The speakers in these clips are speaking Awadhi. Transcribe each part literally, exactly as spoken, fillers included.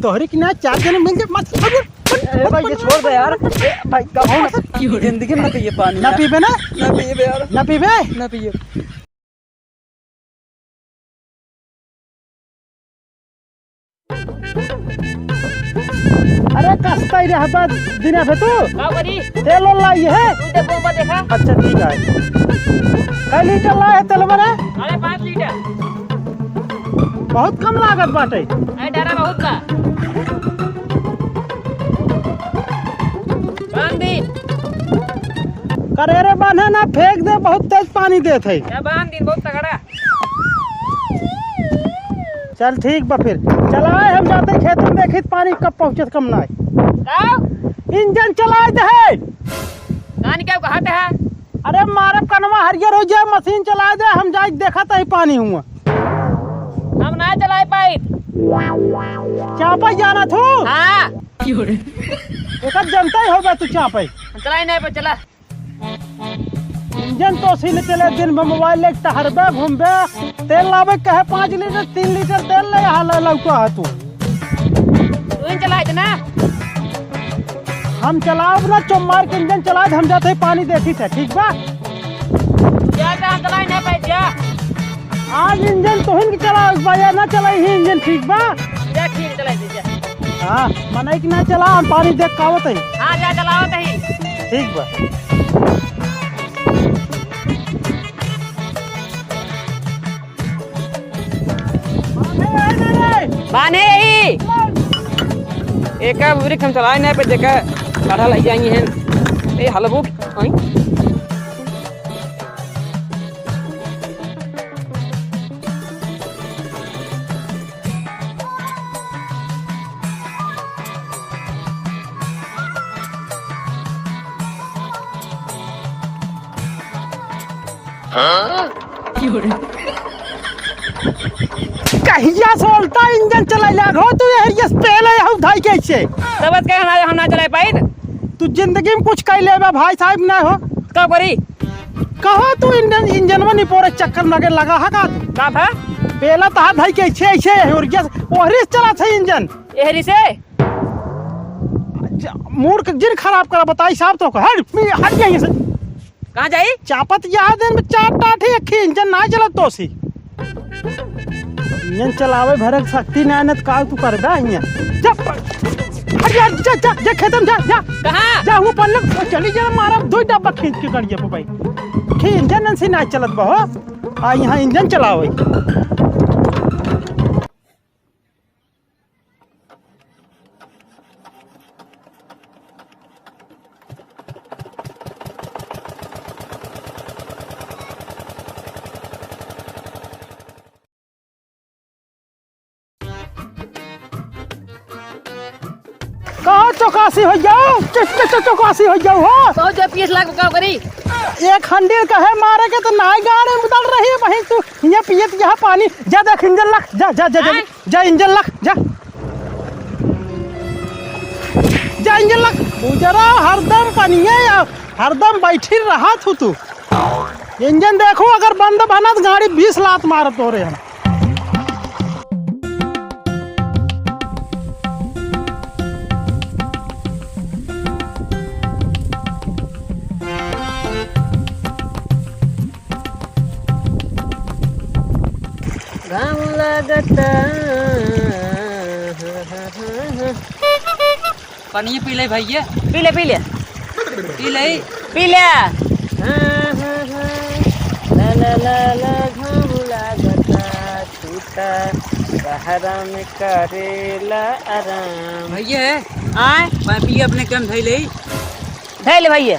तोहरी की ना चार जने मिल जाए, मत, मत, मत, ए भाई, ये छोड़ दे यार। ए भाई, कहो ना। जिंदगी में ना पिए पानी ना यार। पीबे ना? ना पीबे यार। ना पीबे? ना पिए। अरे कस्ता ही रहबा दिना भे तू। का करी? तेल ओल लाई है? तू देखो, ऊपर देखा। अच्छा ठीक है। कै लीटर लाए है तेल बने? अरे पाँच लीटर। बहुत कम लागत बाटे। अरे डरा बहुत बा। बांध दी। करे रे बांधे ना, फेंक दे, बहुत तेज पानी देत है। क्या बांध दी, बहुत तगड़ा। चल ठीक बा फिर, चलाए हम जाते खेत में, देखित पानी कब पहुँचत कम ना है। का? इंजन चलाए दे है। कान क्या कहत है? अरे मारब कनवा हरियर हो जाए, मशीन चलाए दे, हम जाए देखत है पानी हुआ। हम ना चलाए पाई। चापा जाना थू? हाँ। एकर जनता ही होगा तू चापे। हम चलाए नहीं पर चला। इंजन तो सील चले, दिन भर मोबाइल लेके टहरबे, घूमबे, तेल लावे कहे पाँच लीटर, तीन लीटर तेल ले, हाल लौटा है तू। तू ही चलाए दे ना। हम चलाओ ना, चुप मार के इंजन चलाए, हम जाते ही पानी देखी थे, ठीक बा? जा, जा, चलाए ना पाए, जा। आज इंजन तोहन के चलाओ, भैया ना चलाई ही इंजन, ठीक बा? जा, ठीक, चलाई दे, जा। हाँ, मनई के ना चला, हम पानी देख के आवत ही। हाँ, जा, चलावत ही। ठीक बा। बान्हे यही। एका बुरी हम चलाए नहीं पे जेका काढ़ा लग जाएंगे हैं। ए, हलबो, आई। कहिया से उल्टा इंजन चलाए लाग हो तू, यह यस पहले यहू धाई कैसे? तब कहे हम ना, हम ना चलाए पाई। तू जिंदगी में कुछ कह लेबे भाई साहब ना हो। का करी? कहो तू इंजन, इंजन में निपोरे चक्कर में लगे लगा है का तू? का था? पहला तो हाथ धाई कैसे ऐसे है और यस ओहरी से चला था इंजन। एहरी से? जा, मूड के जिन खराब करा बताई साहब तो हट, हट जाइए से। कहाँ जाई? चापत यह दिन में चार टाट है, एक ही इंजन ना चलत तो सी। इंजन चलावे भरक शक्ति ना, न तो का तू कर दा इंजन। जा, हट जा, जा, जा, जा खेतम जा, जा। कहाँ? जा, वो पल्ले, वो चली जा, मारा दो डब्बा खींच के गड़िया पे भाई। खी इंजन से ना चलत बहो, आ यहाँ इंजन चलावे। कहाँ चौकासी हो जाओ? च-, च-, च-, चौकासी हो जाओ हो? बहुत जब पीस लाग का करी। एक हंडिल कहे मारे के तो नाई गाड़ी में उतर रही है वहीं तू। ये पियत यहाँ पानी, जा देख इंजन लख, जा, जा, जा, जा, हैं? जा इंजन लख, जा। जा इंजन लख। बुजरा हरदम पनिये या, हरदम बैठी रहा थू तू। इंजन देखो अगर बंद बना तो गाड़ी बीस लात मारत हो रहे हम। घाम लागता। पानी पी ले भैया। पी ले, पी ले। पी ले। पी ले। ला, ला, ला, ला, घाम लागता, तू ता बहरा में करेला आराम। भैया। आय? मैं पी अपने कम धई ले। धइले भैया।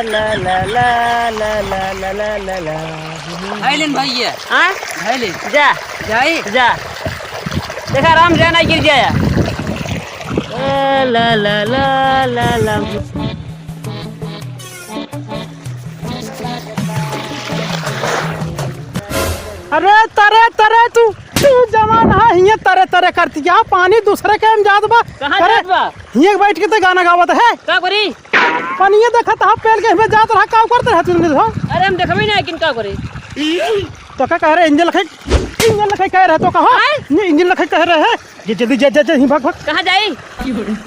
ला, ला, ला। धइलेन भैया। हाँ? धइले। जा। जाई? जा। देखा राम जाना गिर जाया। ला, ला, ला, ला, ला। अरे तरे, तरे तू, तू जवान है, हिये तरे, तरे करती क्या? पानी दूसरे के में जात बा। कहाँ अरे, जात बा? हिये बैठ के तो गाना गावत है। का करी? पनिया देखत हा, पेल के हमें जात रहा, का करत रहा तू? अरे हम देखबे ना, किन का करी? तो का कह रहे, इंजन लखे? इंजन लखाई कहे रहे तो कहा? हैं? नहीं, इंजन लखाई कहे रहे। ये जल्दी जा, जा, जा, ही भाग, भाग। कहाँ जाई?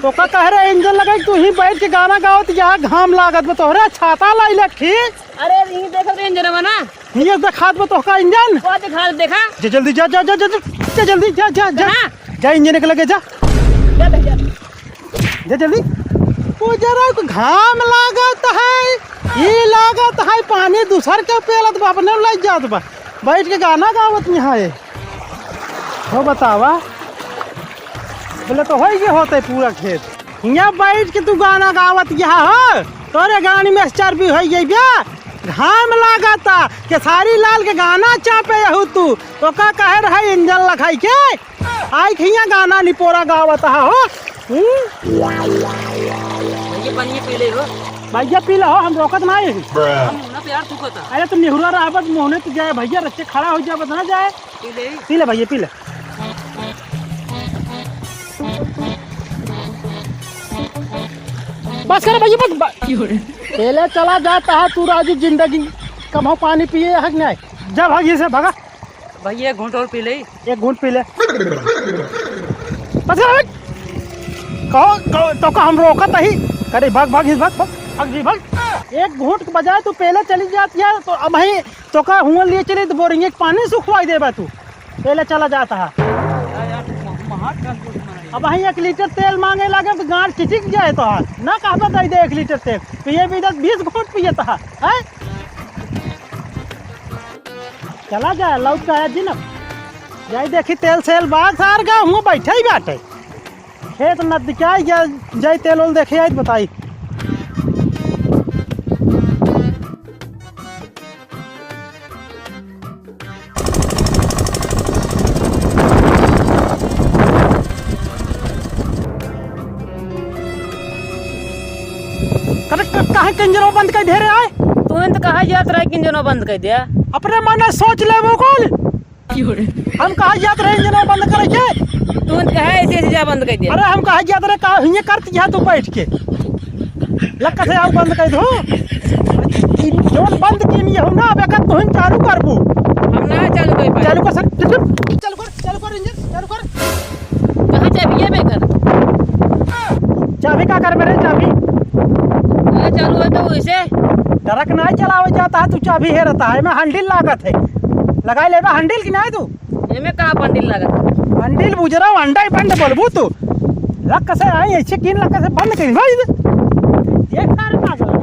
तो का कहे रहे, इंजन लगाई, तू ही बैठ के गाना गावत, यहाँ घाम लागत बा, तोहरे छाता लाई लखी। अरे, यहीं देखत रहे इंजनवा ना। ये देखात बा तोहका इंजन। कहाँ देखात, देखा? जा जल्दी, जा, जा, जा, जा, जा, जा जल्दी, जा, जा, जा। कहाँ? जा इंजन के लगे, जा। जा, जा, जा। जा जल्दी। ओ जरा घाम लागत है, ई लागत है, पानी दूसर के पेलत बा, अपने लग जात बा। बैठ के गाना गावत यहाँ है। हो बतावा, बोले तो होई के होते पूरा खेत। हियाँ बैठ के तू गाना गावत यहाँ हो, तोरे गानी में चर्बी होई गई बा। घाम लागता, केसारी लाल के गाना चापे रहू तू, तो का कहे रहे इंजन लखाई के? आई के हियाँ गाना निपोरा गावत हा हो। हम्म? भैया पानी पी ले हो। भैया पी ले हो, हम रोकत ना है। हम ना प्यार तू कहता। अरे तू निहुरा रहा बस, मोहने तो जाए भैया, रच्चे खड़ा हो जाए बस ना जाए। पी ले। पी ले भैया, पी ले। बस कर भैया, बस, बस। पहले चला जाता है तू राजू जिंदगी, कम हो पानी पिए हक नहीं। जा भाग ये से, भागा। भैया एक घूंट और पी ले। एक घूंट पी ले। बस कर भाई। कहो, कहो, तो का हम रोकत ही? अरे भाग, भाग, भाग, भाग, भाग जी, भाग। एक घूंट के बजाय तू पहले चली जाती है, तो अब ही तो का हुआ लिए चली तो बोरिंग एक पानी सुखवाई देबा तू। पहले चला जाता है। अब वहीं एक लीटर तेल मांगे लगे तो गांड चिचिक जाए तो है। ना कहबे दे दे एक लीटर तेल, पिए भी दस बीस घूंट पिए तो है, हैं? चला जाए, लौट के आया जी ना। जाई देखी तेल सेल बाग सार गा हुआ बैठे ही बाटे। खेत नदिकाई गया, जाई तेल ओल देखे आई तो बताई। अरे क-, काहे के इंजनवा बंद कर दे रे आए? तू तो कहा जात रहा कि इंजनवा बंद कर दिया। अपने मन में सोच ले वो कुल। हम कहा जात रहे इंजनवा बंद करे के? तू तो कहा ऐसे ऐसे जा बंद कर दिया। अरे हम कहा जात रहे का हिये करती है तू बैठ के। लक्का से आओ बंद कर दो। जौन बंद की नहीं हो ना, अब एक तुहिन चालू करबू। हम ना चालू कर पाए। चालू कर सर, चालू कर, चालू कर इंजन, चालू कर। कहाँ चाबी है बेकर? चाबी का कर मेरे चाबी? अरे चालू है तो वैसे। ट्रक नहीं चलावे जाता है, तू चाबी है रहता है, मैं हैंडल लागत है। लगाई लेबा हैंडल की नहीं तू? एमे का हैंडल लागत? हैंडल बुजरा, अंडा ही बंद बोलबू तू। लक से आई, ऐसे किन लक से बंद करी भाई। ये कार पागल।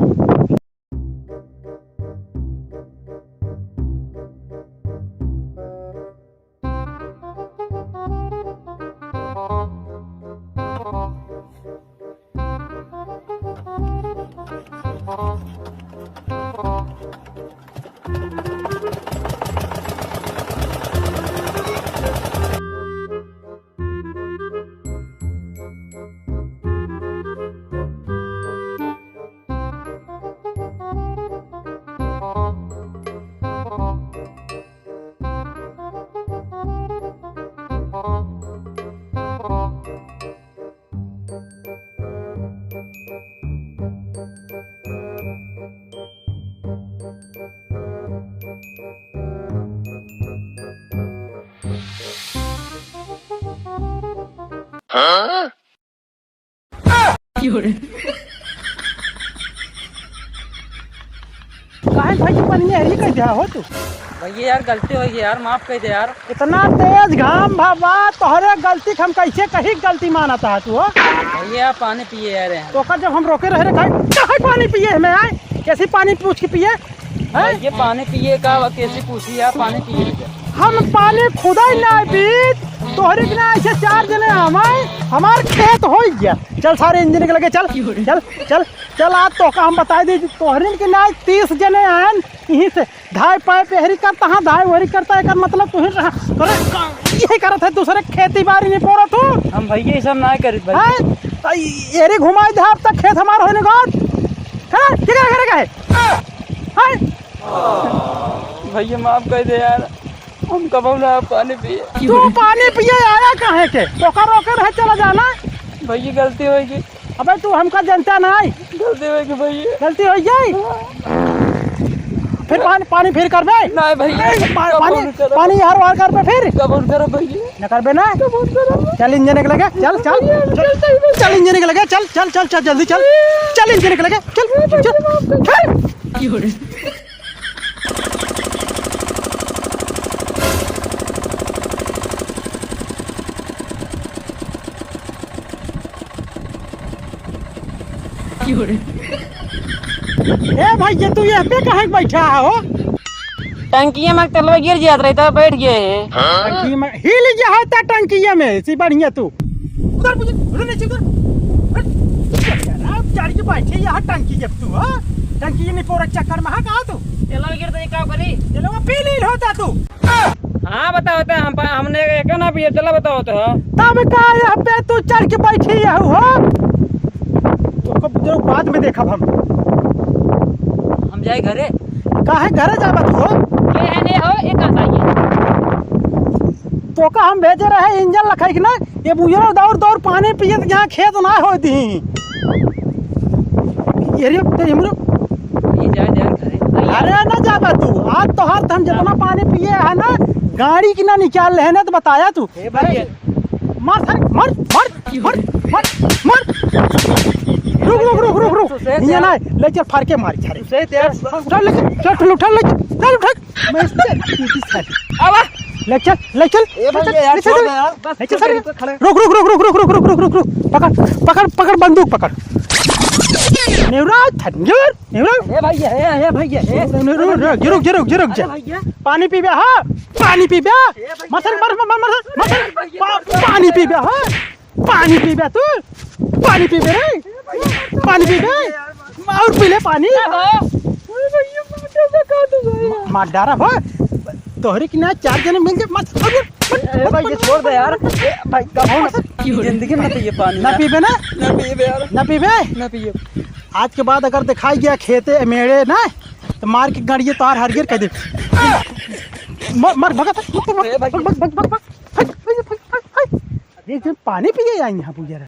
काहे भाई तू पनिया यही कह दिया हो तू? भैया यार, गलती हो गई यार, माफ कर दे यार। इतना तेज घाम भा बा, तोहरे गलती के हम कैसे कही गलती मानत हा तू, हो? भैया, पानी पिए यार यहाँ। तो का जब हम रोके रहे रे, काहे, काहे पानी पिए हमें आए? कैसी पानी पूछ के पिए? हैं? भैया, पानी पिए का, कैसी पूछी यार, पानी पिए भैया। हम पानी खुदा ही ना पीत, तोहरे के ना ऐसे चार जने हमारे, हमार खेत हो गया। चल सारे इंजन के लगे, चल, चल, चल, चल, आज तो का हम बताई दे, तोहरे के ना तीस जने आन, यहीं से धाय पाए पेहरी करता, हाँ, धाय वहरी करता, एकर मतलब तू ही रहा। करे, का, यही करत है, दूसरे खेती बाड़ी नहीं पोरत हूँ। हम भैया ये सब ना करित भाई। हैं? तो ये रे घुमाई दे, अब तक खेत हमार होने गौत। करे, ठीक है, करे, कहे। हैं? भैया माफ कर दे यार, हम कबहू ना पानी पिए। तू पानी पिए आया काहे के? तोका रोके रहे, चला जाना। भैया गलती हो गई। अबे तू हमका जनता ना आई। गलती हो गई भैया। गलती हो गई? फिर पानी, पानी फिर करबे? नहीं भैया, ए, पा-, कबो पानी, नहीं करब। पानी हर बार करबे फिर? कबो नहीं करब भैया। न करबे ना? कबो नहीं करब। चल इंजन के लगे, चल, चल। भैया, चल, चल, चल। चल इंजन के लगे, चल, चल, चल, चल, जल्दी चल। चल इंजन के लगे, चल, चल, चल। ए भाई, ये तू ये पे कहाँ बैठा है हो? टंकिया में तेलवा गिर जात रही, तब बैठ गए हैं। टंकी में हिल गया होता, टंकिया में से बढ़िया तू। उधर बुझे, उधर नीचे उधर। हट, चढ़ के बैठे यहाँ टंकी जब तू, हाँ? टंकी में पोरा चक्कर में, हाँ, कहाँ तू? तेलवा गिर तो ये का करी? तेलवा पी ली होता तू। हाँ, बताओ तो, हम पा-, हमने एक ना पिए, चला बताओ तो। तब का यहाँ पे तू चढ़ के बैठी है हो? तो कब जो बाद में देखब हम। हम जाए घरे। काहे घरे जाबत हो? के है ने हो, एक आस आइए। तो का हम भेजे रहे इंजन लखाई के ना, ये बुझलो दौड़ दौड़ पानी पिए तो यहाँ खेत ना हो दी। ये रे, ते हमरो ये जाए, जाए घरे। अरे ना जाबा तू, आज तोहार हम जितना पानी पिए है ना, गाड़ी की ना निकाल ले है ना, तो बताया तू। ए भाई। मार सारे, मार, मार, मार, मार, मार। रुक, रुक, रुक, रुक, रुक। सुसे ये दे। ना, ले चल, फाड़ के मार, सारे। सुसे दे। चल, ले चल, चल, उठा, उठा, ले चल, चल, उठा। मैं इससे पीटी सारे। आवा। ले चल, ले चल, ए ले भाई, चल, ये यार, ले चल, छोड़ दे यार। ले चल, सारे। रुक, रुक, रुक। पकड़, पकड़, पकड़, पकड़, बंदूक पकड़। नेवरा, थंजर। ए भाई, ए, ए भाई, ए। रुक, रुक, रुक, रुक, रुक, रुक, रुक, अरे जा। भैया। पानी पीबे, हाँ? पानी पीबे? ए भाई, मसर, मर, मर, मर, मर, मसर, ए भैया। पा-, पानी पीबे, हाँ? पानी पीबे तू? पानी पीबे रे? पानी पीबे? और पी ले पानी। ए भाई, ए भैया, मार डारा भाई। तोहरे की ना चार जने मिल के मत, अरे, ए भाई, ये छोड़ दे यार। ए भाई, कब मत, जिंदगी में ना पिए पानी ना यार। पीबे ना? ना पीबे यार। ना पीबे? ना पिए। आज के बाद अगर दिखाई गया खेते मेड़े ना, तो मार के गाड़िए तार हर गिर कर दे। मर, मर, भगा, भगा, भगा, ए भाई। भगा, भगा, भगा, भगा। हट, हट, हट, हट। एक जन पानी पिए आई यहाँ पूजा रहे।